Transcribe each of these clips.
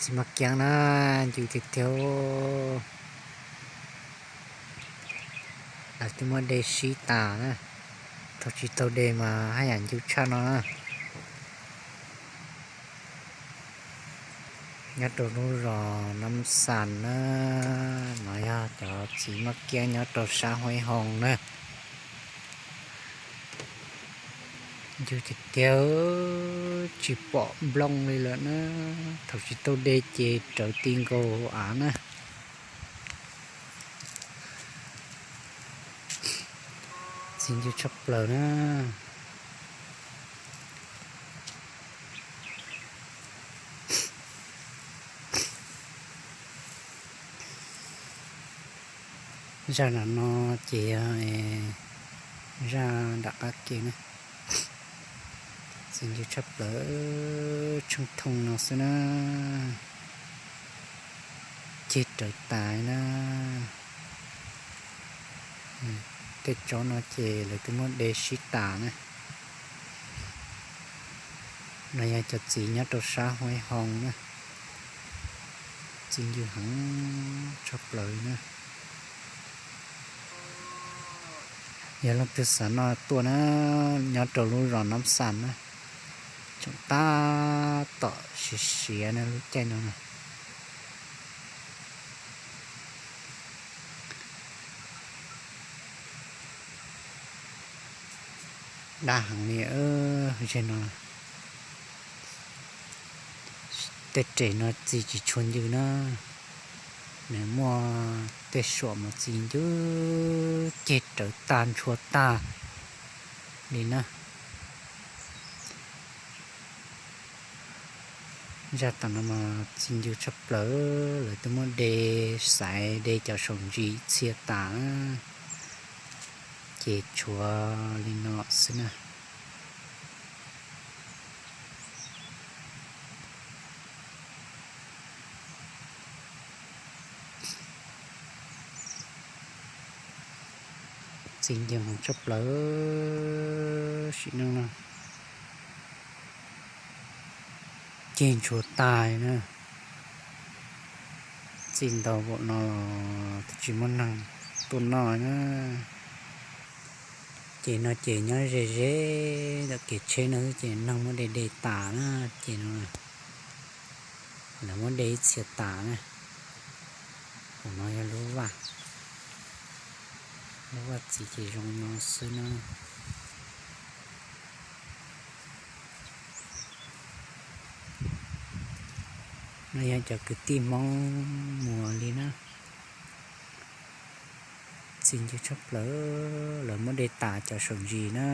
Txiv Mab Kiab na, ncw tiag tiag. Lawv twb muab de sib tas na, thaum tsis tau de mas haj yam ncw tshaj no na. Nyob rau lub zos Nab Xas na, no yog cov txiv Mab Kiab nyob rau sab Huaib Hoo na. Ncw tiag tiag, tsis pom nplooj li lawm na, thaum tsis tau de ces rawv ti nkaus av na. Txiv ncw tshaj plaws na. Zaj nram no ces yog zaj nram qab ke na. Txiv ncw tshaj plaws, tsheej thooj no xwb na, ceg rawv tas na. Tej tsob no ces lawv twb muab de sib tas na. No yog cov txiv nyob rau sab Huaib Hoo na. Txiv ncw heev tshaj plaws na. Yog leej twg xav noj tuaj na, nyob rau lub zos Nab Xas na, tseem tab tom siav siav na lub caij no na. Daj heev li, zeg no. Tej res no txi tsis tshua ncw na, nws muaj tej suam mas txi ncw, ceg rawv tag ntshua tag li na. Zaj tas no mas txi ncw tshaj plaws, lawv twb muab de xaiv de cov saum ntsis txhia tas na, ces tshuav li no xwb na. Txi ncw heev tshaj plaws, sim neej no ceg ntshua tag na. Txi ntau npaum no los twb tsis muaj neeg tuaj noj na. Ces no ces nyob ze ze ntawm kev tsheb no xwb ces neeg muab de de tas na. Ces no lawv muab de ib txhia tas na. Hauv no yog lub vaj, lub vaj txiv ces zoo no xwb na. No yog cov kwv tij Hmoob Muas li na. Txi ncw tshaj plaws, lawv muab de tas cov saum ntsis na,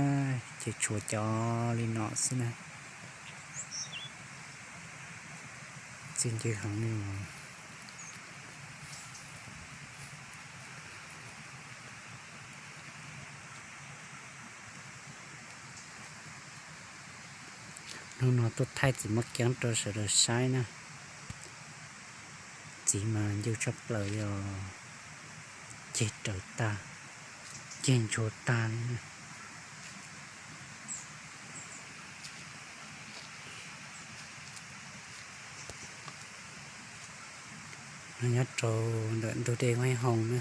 ces tshuav cov li no xwb na. Txi ncw heev li os. Hnub no tuaj thaij txiv Mab Kiab rau sawv daws saib na. Txiv mas ncw tshaj plaws li os, ceg rawv tag, ceg ntshua tag li na. No nyob rau ntawm ntug dej Huaib Hoo na.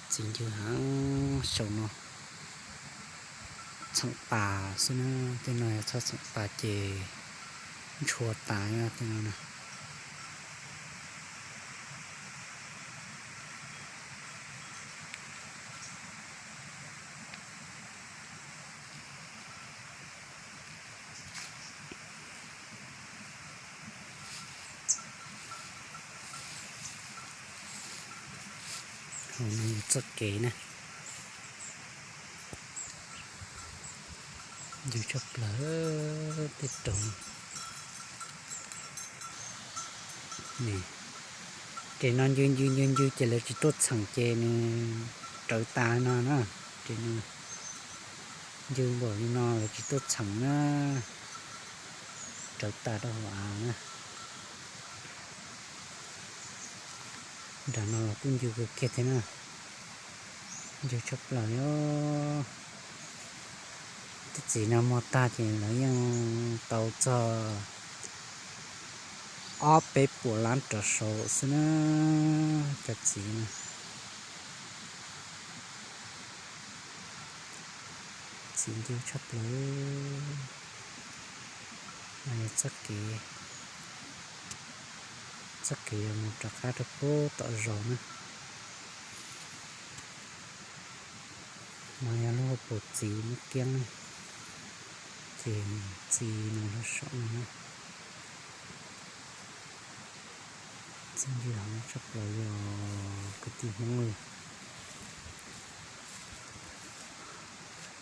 Txi ncw heev, saum no txheem tas xwb na, tej no yog txhob txheem tas ces ntshua tas tej no na. Hauv no yog txoj kev na. Ncw tshaj plaws tej roob. Ces no ncw ncw ncw ncw ces lawv tsis tuaj txheem ces nws rawv tas no na. Ces nws ncw npaum li no lawv tsis tuaj txheem na, rawv tas rau hauv av na. Nram no los kuj ncw kawg kiag thiab na, ncw tshaj plaws li os. Tej txiv no muag tag ces lawv yeej tau txog ob peb puas lab rov saud xwb na. Cov txiv no, txiv ncw tshaj plaws. No yog txoj kev, txoj kev yuav mus rov qab rau pem tom zos na. No yog lub hauv paus txiv Mab Kiab na, ces txiv no rau saum no na. Txiv ncw heev tshaj plaws li os kwv tij Hmoob.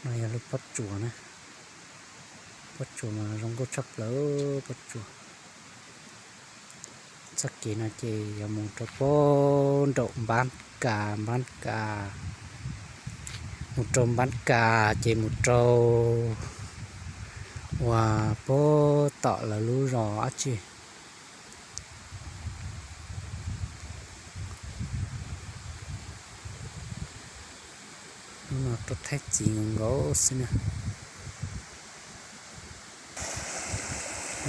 No yog lub pob tsuas na, pob tsuas mas zoo nkauj tshaj plaws pob tsuas. Txoj kev no ces yuav mus rau pem nraum Npab Kas, Npab Kas, mus rau Npab Kas ces mus rau uas pem tom lawv lub zos dab tsi. Lub no tuaj thaij txiv nkaus nkaus xwb na.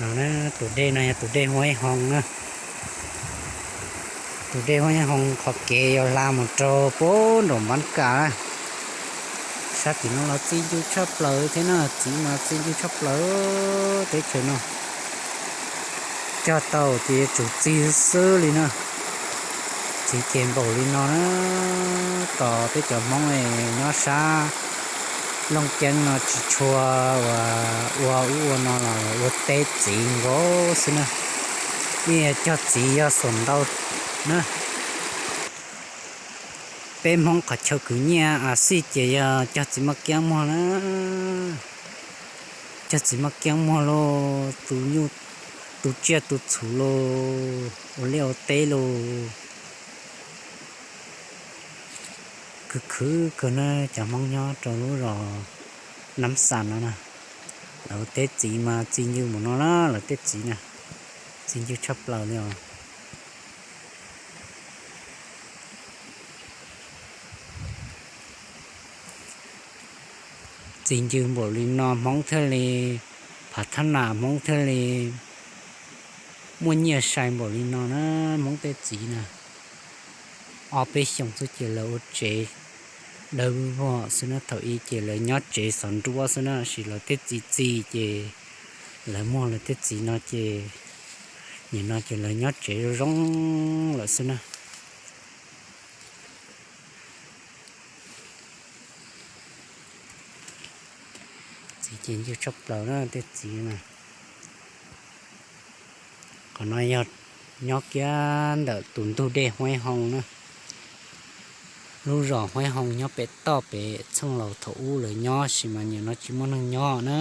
No na, tus dej no yog tus dej Huab Ib Hoo na. Tus dej Huab Ib Hoo qhov kev yuav hla mus rau pem nraum Npab Kas na. Sab tim no los txiv ncw tshaj plaws thiab na, txiv mas txiv ncw tshaj plaws teb chaws no. Cog tau ces yuav tsum txi xwb li na. Txiv ces npaum li no na, tos peb cov Hmoob nyob sab Looj Ceeb no tsis tshua ua ub ua no los ua teb txiv nkaus xwb na. Yeej yog cog txiv yog xuam ntau na. Peb Hmoob qhov chaw khwv nyiaj a xij ces yog cog txiv Mab Kiab muag na. Cog txiv Mab Kiab muag lauj, tu nyuj, tu tsiaj tu txhuv lauj, ua liaj ua teb lauj. Khwv khwv kawg na, cov Hmoob nyob rau lub zos Nab Xas no na, lawv teb txiv mas txi ncw npaum no na, lawv tej txiv na, txi ncw tshaj plaws li os. Txi ncw npaum li no Hmoob thiaj li phav thab nas, Hmoob thiaj li muaj nyiaj sai npaum li no na. Hmoob tej txiv na, ob peb xyoos xwb ces lawv ua tsev dawb vog xwb na, thaum ub ces lawv nyob tsev xov nruab xwb na, tab sis lawv tej txiv txi ces lawv muag lawv tej txiv no ces nim no ces lawv nyob tsev zoo zoo lawm xwb na. Txiv ces ncw tshaj plaws na tej txiv na. Qhov no yog nyob kiag ntawm tus ntug dej Huab Ib Hoo na. Lub zos Huab Ib Hoo nyob pem toj pem txheej laus thaum ub lawv nyob, tab sis mas nim no tsis muaj neeg nyob na.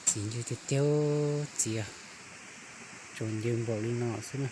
Txiv ncw tiag tiag, txiv tsuas ncw npaum li no xwb na.